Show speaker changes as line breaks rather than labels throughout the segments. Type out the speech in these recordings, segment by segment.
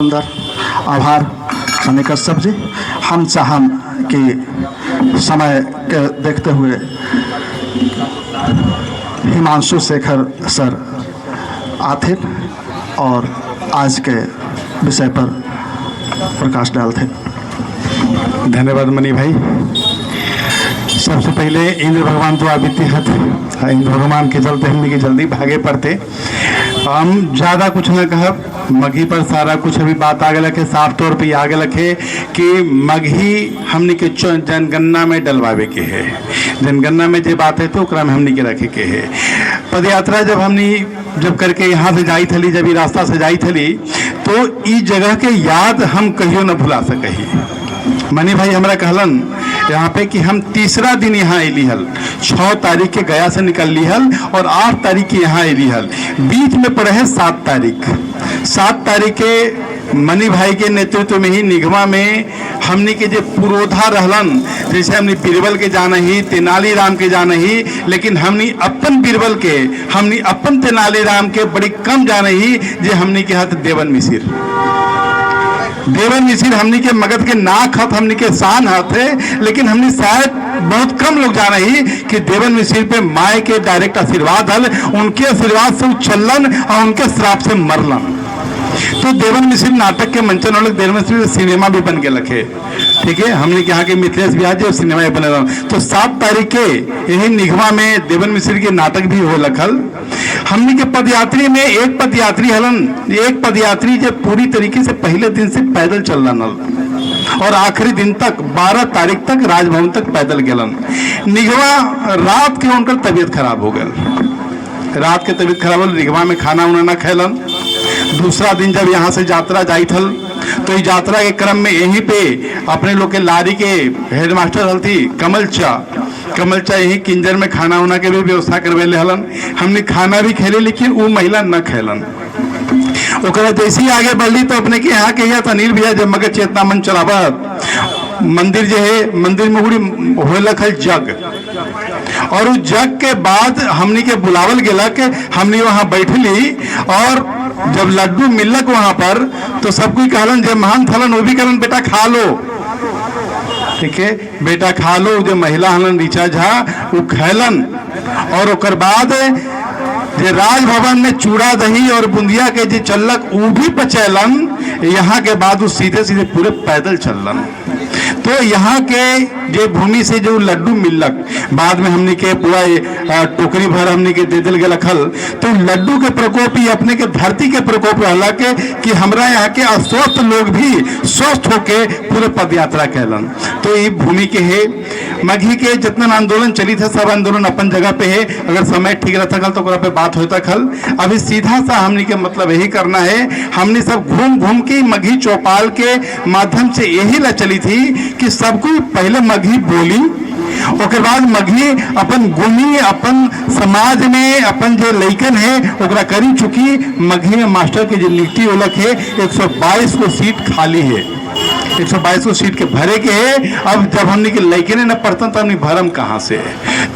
सुंदर आभार मनी कश्यप जी। हम चाहम कि समय के देखते हुए हिमांशु शेखर सर आथिन और आज के विषय पर प्रकाश डालते।
धन्यवाद मनी भाई। सबसे पहले इंद्र भगवान तो आबित्य हथ, इंद्र भगवान के चलते हमने के जल्दी भागे पड़ते। हम ज़्यादा कुछ न कहब, मगही पर सारा कुछ अभी बात आ गया है, साफ तौर पे आ गया है कि मगही हमने के जनगणना में डलवावे के है। जनगणना में जो बात है तो ओकरा में हमने के रखे के है। पदयात्रा जब हमने जब करके यहाँ से जाई थली, जब ये रास्ता से जाई थली, तो ई जगह के याद हम कहियो न भुला सकही। मनी भाई हमरा कहलन यहाँ पे कि हम तीसरा दिन यहाँ अली हल, 6 तारीख के गया से निकल ली हल और 8 तारीख के यहाँ अली हल, बीच में पड़े है 7 तारीख। 7 तारीख के मनी भाई के नेतृत्व में ही निगमा में हमनी के जो पुरोधा रहलन, जैसे हमनी बीरबल के जाना ही, तेनाली राम के जाना ही, लेकिन हमनी अपन बीरबल के, हमनी अपन तेनाली राम के बड़ी कम जाना ही, जे हमनी के हाथ देवन मिसिर। देवन मिसिर हमनी के मगध के नाक हथ, हमनी के शान हथ है, लेकिन हमनी शायद बहुत कम लोग जाना ही कि देवन मिसिर पे माए के डायरेक्ट आशीर्वाद हल, उनके आशीर्वाद से चलन और उनके श्राप से मरलन। तो देवन मिश्र नाटक के मंचन होलक, देवन मिश्र सिनेमा भी बन के है, ठीक है। हमने के यहाँ के मिथिलेश बिहार जो सिनेमा भी बने। तो 7 तारीख के यही निगमा में देवन मिश्र के नाटक भी हो लखल। हमने के पदयात्री में एक पदयात्री हलन, एक पदयात्री जो पूरी तरीके से पहले दिन से पैदल चल रहा और आखिरी दिन तक 12 तारीख तक राजभवन तक पैदल गेलन। निगमा रात के उनकर तबीयत खराब हो गल, रात के तबीयत खराब हो, निगमा में खाना उना ना खेलन। दूसरा दिन जब यहाँ से यात्रा जाई थल तो इस यात्रा के क्रम में यहीं पे अपने लोग के लारी के हेडमास्टर हलथी कमल चा, कमल चा यहीं किंजर में खाना उना के भी व्यवस्था करवेले हलन। हमने खाना भी खेले लेकिन वो महिला न खेलन। ओकरा जैसे ही आगे बढ़ली तो अपने के यहाँ के यहाँ अनिल भैया जब मगर चेतना मन चलावत मंदिर जो है, मंदिर में उड़ी होलक है जग, और उस जग के बाद हमनी के बुलावल गेलक, हमनी वहां बैठली और जब लड्डू मिलक वहां पर तो सब कोई कहलन, जे महान थलन वो भी कहलन बेटा खा लो, ठीक है बेटा खा लो। जो महिला हलन ऋचा झा वो खैलन और ओकर बाद जे राजभवन में चूड़ा दही और बुंदिया के जे चलक वो भी पचैलन। यहाँ के बाद वो सीधे सीधे पूरे पैदल चलन। तो यहाँ के जे भूमि से जो लड्डू मिलक बाद में हमने के पूरा टोकरी भर हमने के दे दिल गेलक हल। तो लड्डू के प्रकोप ही अपने के धरती के प्रकोप रहला के कि हमरा यहाँ के अस्वस्थ लोग भी स्वस्थ होके पूरे पदयात्रा कैलन। तो ये भूमि के है मगही के जितना आंदोलन चली था सब आंदोलन अपन जगह पे है। अगर समय ठीक रहता कल तो ओकरा पे बात होता खल। अभी सीधा सा हमने के मतलब यही करना है, हमने सब घूम घूम के मगही चौपाल के माध्यम से यही ला चली थी कि सबको पहले मगही बोली, ओकर बाद मगही अपन गुमी अपन समाज में अपन जो लइकन है ओकरा करी। चुकी मगही में मास्टर के जो नियुक्ति होलक है 122 को सीट खाली है, 122 को सीट के भरे के है। अब जब हमने के लइकने न पढ़ता तो हमने भरम कहाँ से,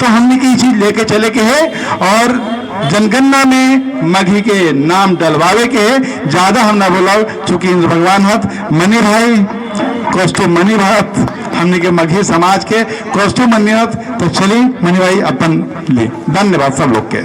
तो हमने की चीज लेके चले के है और जनगणना में मगही के नाम डलवावे के है। ज्यादा हम ना बोलाओ चूंकि इंद्र भगवान हत, मनी भाई कौस्तु मनी भात हमने के मगही समाज के कौस्तु मनी हत। तो चली मनी भाई अपन ले, धन्यवाद सब लोग के।